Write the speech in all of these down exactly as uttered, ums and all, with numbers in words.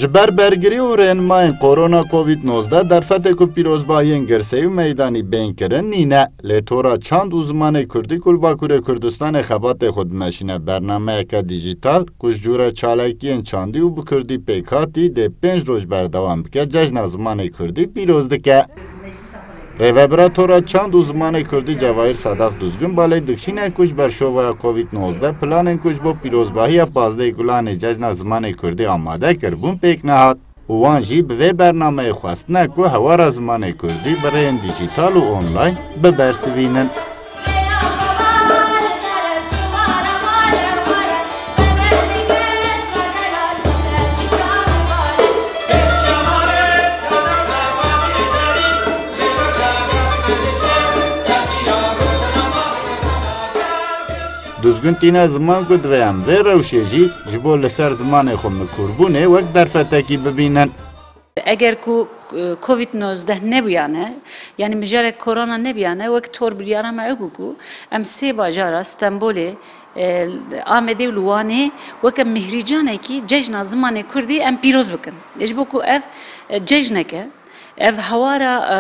Ji ber bergirî û rênimayên korona covid nozdeh derfetê ku pîrozbahiyên girseyî û meydanî bên kirin nîne. Lê tora çand û zimanê kurdî ku li Bakurê Kurdistanê xebatê xwe dimeşîne bernameyeke dîjîtal ku ji cûre çalakiyên çandî û bi kurdî pêk hatî dê pênc roj berdewam bike, cejna zimanê kurdî pîroz dike. Rêvebira Tora Çand û Zimanê Kurdî Cevahîr Sedeq Duzgun balê dikişîne ku ji ber şovaya covid nozdeh planên ku ji bo pîrozbahiya pazdehê Gulanê cejna zimanê kurdî amade kiribûn pêk nehat û wan jî bi vê bernameyê xwestine ku hewara zimanê kurdî bi rêyên dîjîtal û online bibersivînin. Duzgun tîne ziman ku divê em vê rewşê jî ji bo li ser zimanê xwe mikûrbûnê wek derfetekî bibînin. Eger ku, e, covid nozdeh nebûyane, yanî mijarek korona nebiyane, wek tor biryara me ew bû ku em sê bajara Stenbolê, e, Amedê û li Wanê weke mihrîcanekî cejna zimanê kurdî em pîroz bikin. Ji bo ku ev, e, cejneke, ev hewara, e,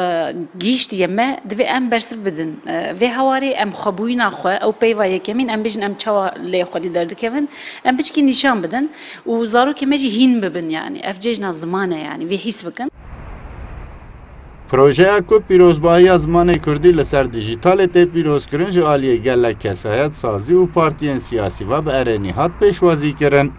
gihîştiye me, divê em bersiv bidin. E, vê hewarê em xwebûyîna xwe, ew peyva yekemîn, em bêjin em çawa lê xwedî derdikevin, em piçkî nîşan bidin û zarokê me jî hîn bibin, yanî ev cejna ziman e, yanî vê hîs bikin. Projeya ku pîrozbahiya zimanê kurdî li ser dîjîtalê tê pîrozkirin ji aliyê gelek kesayet sazî û partiyên siyasî ve bi erênî hat pêşwazî kirin.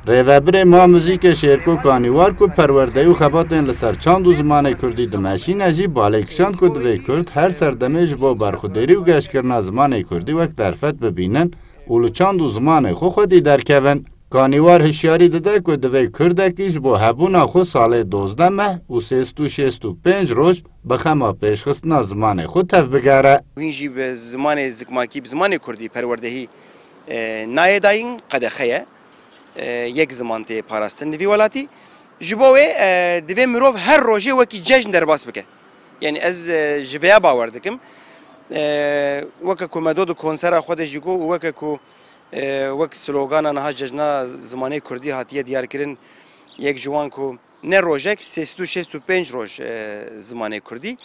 Rêvebirê Ma Muzîkê Şêrko Kanîwar ku perwerdeyî û xebatên li ser çand û zimanê kurdî dimeşîne jî balê kişand ku divê kurd her serdemê ji bo berxwedêrî û geşkirina zimanê kurdî wek derfet bibînin û li çand û zimanê xwe xwedî derkevin. Kanîwar hişyarî dide ku divê kurdekî ji bo hebûna xwe salê dozdeh meh û sê sed û şêst û pênc roj bi xema pêşxistina zimanê xwe tevbigere. Hîn jî bi zimanê zikmakî, bi zimanê kurdî perwerdehî, e, nayê dayîn, qedexe ye. E, yek ziman tê parastin li vî welatî. Ji bo wê, e, divê mirov her rojê wekî cejn derbas bike. Yanî ez, e, ji vêya bawer dikim. E, weke ku me do di konsera xwe de jî got û weke ku, e, wek slogana niha cejna zimanê kurdî hatiye diyarkirin, yek ji wan ku ne rojek, sê sed û şêst û pênc roj, e, zimanê kurdî.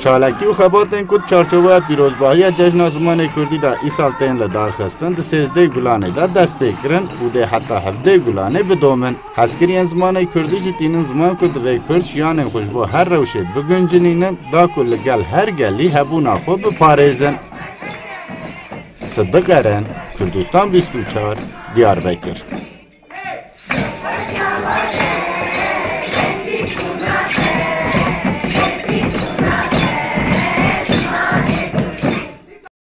Çalakî û xebatên ku di çarçoveya pîrozbahiya Cejna Zimanê Kurdî de îsal tên li dar xistin, di sêzdeh Gulanê de dest pê kirin û dê heta hevdeh Gulanê bidomin. Hezkiriyên zimanê kurdî jî tînin ziman ku divê kurd jiyanên xwe ji bo her rewşê biguncinînin, da ku li gel her gelî hebûna xwe biparêzin. Sidiq Eren, Kurdistan bîst û çar, Diyarbekir.